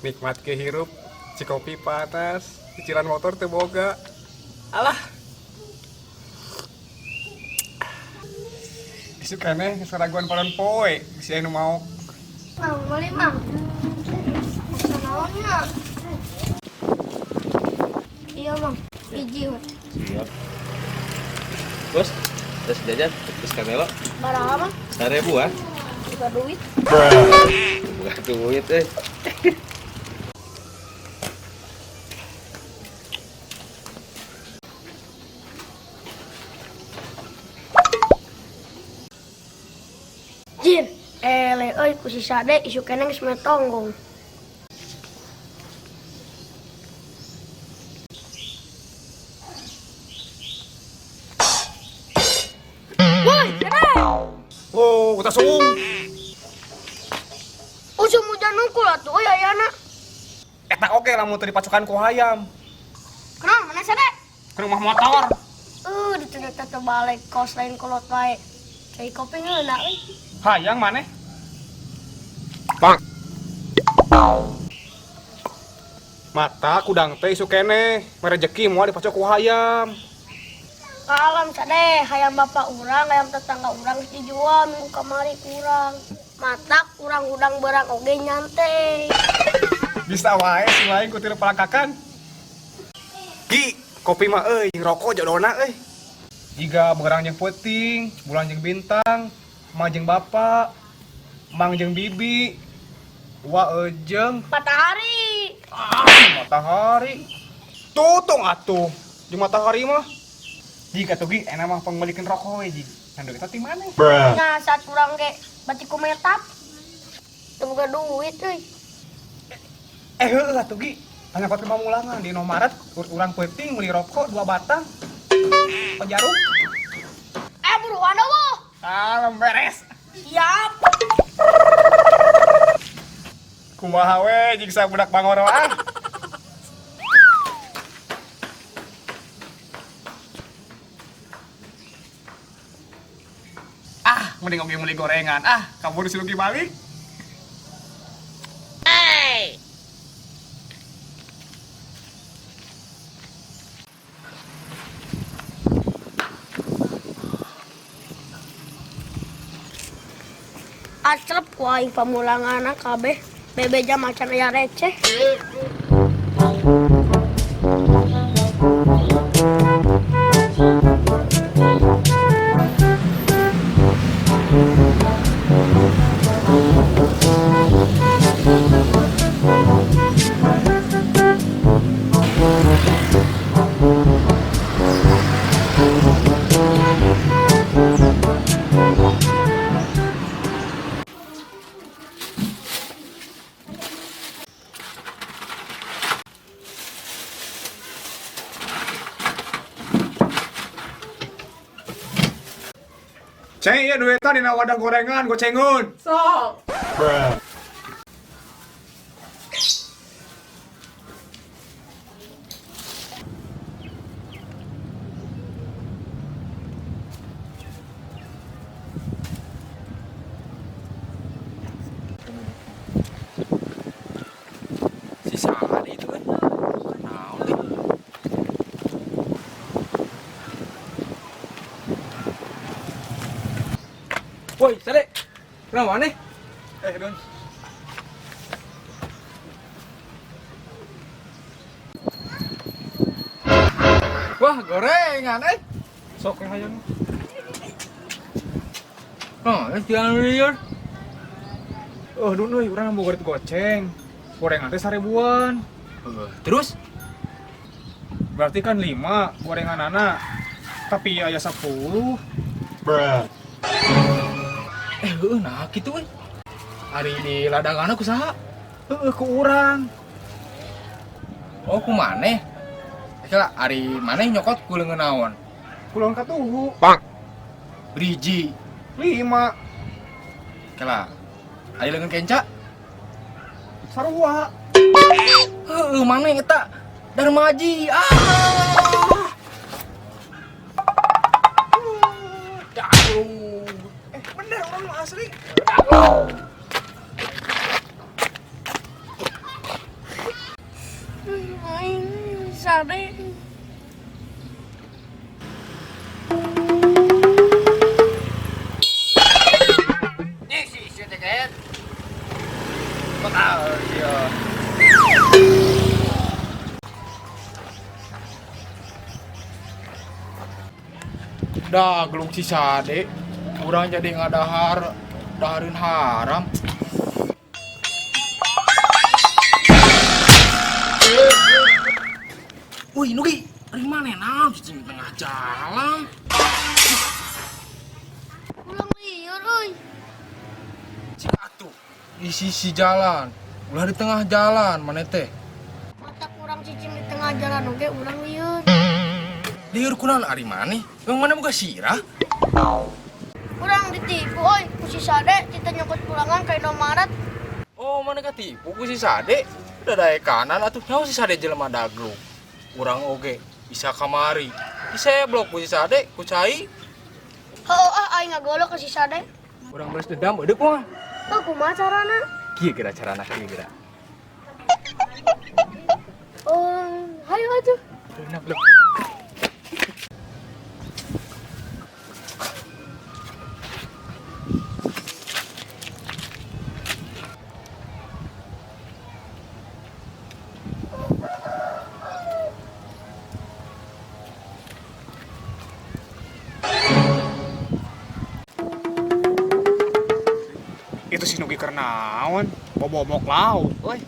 Nikmat ke hirup, cikopi panas, cicilan motor teu boga. Alah. Isuk keneh geus raguan paron poe, bisi aya nu maok. Mang, meuli mang. Maksa naonnya? Iya mang, hiji we. Siap. Bos, terus jajan, terus kamelo, Baraha mang? 1.000 ah. Buka duit. Bukan duit eh. Jin, ele euy ku si Sade isuk keneh geus meh tonggong. Woi, Sade! Oh, kita sung. Usum hujan nungkul atuh euy ayana. Eta oge lamun teu dipacukan ku hayam. Kenapa mana Sade? Ke rumah motor. Diternyata terbalik kos lain kolot wae. Cai kopi ngeuna euy. Hayang maneh? Bang. Mata kudang teh isuk keneh, merejeki moal dipacok ku hayam. Kalam Sade, hayam bapak urang, hayam tetangga urang geus dijual minggu kamari kurang. Matak urang udang berang oge nyantai. Bisa wae si lain ku tilu palangkakan. Gi, kopi mah euy, rokok jodona euy. Jiga beurang jeung peuting, bulan jeung bintang, mang jeung bapak, mang jeung bibi, wa jeung Matahari. Ah, matahari. Tutung atuh, jeung matahari mah. Jika tuh Gi, enak mah pangmelikeun rokok we Ji. Nah, duit ti mana? Nah, saat urang ge bati ku metap. Teu boga duit euy. Eh heueuh atuh Gi. Tanya ke pamulangan di Indomaret, urang peuting meuli rokok 2 batang. Pajarum. Eh, buruan eueuh. Kalem beres. Siap. Kumaha we jeung budak bangoro ah. Ah, mending oge meuli gorengan. Ah, kabur si Luki balik. Aclep ku aing pamulanganna kabeh. Bebeja macan aya receh. Ceng, iya duitan dina wadah gorengan, gocengun. Sok. Si Sade itu kan. Naon teh? Woi, Sade. Kenapa maneh? Eh, Don. Wah, gorengan eh. Sok yang hayang. Oh, jangan liur. Oh, Dun euy, urang boga duit goceng. Gorengan teh 1.000-an. Terus? Berarti kan 5 gorengan anak. Tapi aya 10. Eh, heueuh nah kitu euy. Ari di ladanganna ku saha? Heueuh ku urang. Oh, ku maneh. Kela ari maneh nyokot ku leungeun naon? Ku leungeun katuhu. Briji. 5. Kela ari leungeun kenca? Sarua. Heueuh maneh eta Darmaji. Ah. Eh, bener orang mah asli. Aing sade. Nih si si teh kayak. Bakal sia. Dah gelung si Sade, urang jadi ngadahar dahareun haram. Wih, Nugi, ari mana naon cicing di tengah jalan? Ulang liur euy. Cik atuh, di sisi jalan, ulah di tengah jalan, mana teh? Mata kurang cicing di tengah jalan oge urang liur. Liur kunaon ari maneh? Emang mana boga sirah? Urang ditipu euy ku si Sade kita nyokot pulangan ka Indomaret. Oh, mana katipu ku si Sade? Udah dae kanan atuh nyaho si Sade jelema daglung. Urang oge bisa kamari. Diseblok ku si Sade, ku cai. Heuh ah aing ngagolok ka si Sade. Urang balas dendam eudeuk mah. Heuh kumaha carana? Kieu geura carana kieu geura. Oh, hayu atuh. Enak blok. Itu si Nugi keur naon? Bobomok laut euy.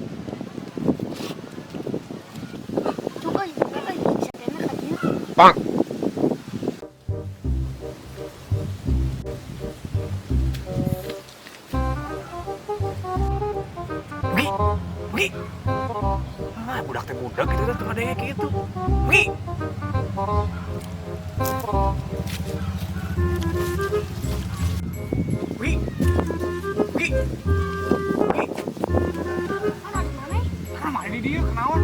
Cuk euy, euy, si Sadena ka dieu. Bang. Nugi, Nugi. Ah, budak teh budak gitu teh teu ngadenge kitu. Nugi. Nugi. Nugi. Nugi. Mana di mana? Karena mana di dieu kenaon?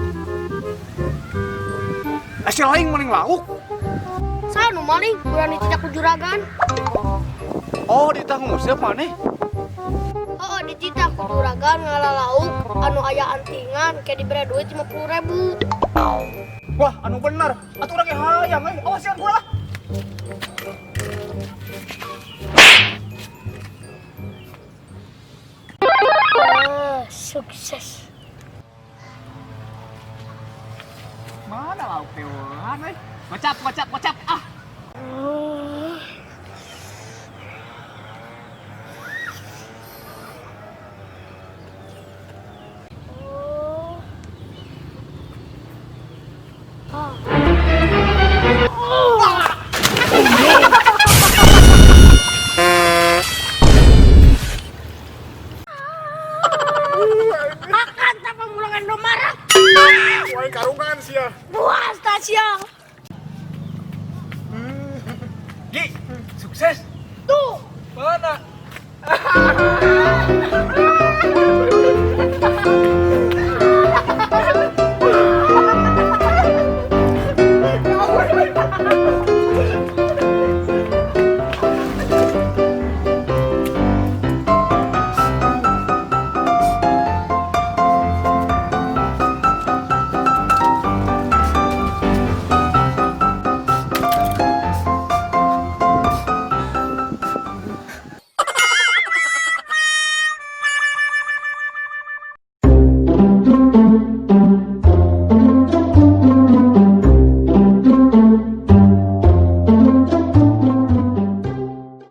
Eh, si lain maling lauk. Saha nu maling? Urang dititah ku juragan. Oh, dititah nguseup maneh. Oh, dititah ku juragan ngala lauk anu aya antingan kayak dibere duit 50.000. Wah, anu bener. Atuh urang ge hayang euy. Awas sian gua lah. Ah, sukses. Mana lauk teh euy? Gocap, gocap, gocap. Ah. Oh. Oh. Ah. Makan tanpa pulang Indomaret. Wah, karungan sia.